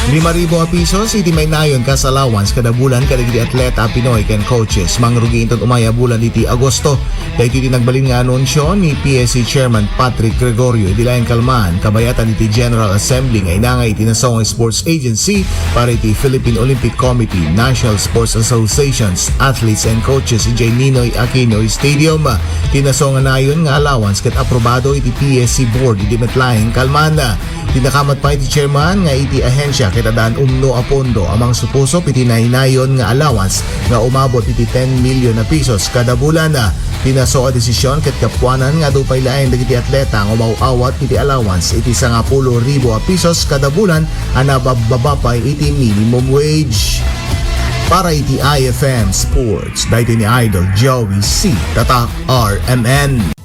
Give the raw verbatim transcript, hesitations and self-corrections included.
Lima ribu a pisos iti mainayon kas allowance kada bulan kadagiti atleta a Pinoy ken coaches. Mangrugi inton umay a bulan iti Agosto. Daytoy ti nagbalin nga anunsio ni P S C Chairman Patrick Gregorio idi laeng kalman kabayatan iti General Assembly nga inangay iti Nasong Sports Agency para iti Philippine Olympic Committee, National Sports Associations, Athletes and Coaches idiay Ninoy Aquino Stadium. Ti nasonganayon nga allowance ket aprobado iti P S C Board idi met laeng kalman. Ti nakamat pay ti chairman nga iti ahensya ket addaan umno a pondo a mangsupusop iti nainayon nga allowance nga umabot iti ten million a pesos kada bulan. Ti naso a desisyon ket gapuanan nga adu pay laeng dagiti atleta nga umaw-awat iti allowance iti sangapulo ribu a pesos kada bulan a nababbaba pay iti minimum wage. Para iti I F M Sports, daytoy ni Idol Joey C. Tatak R M N.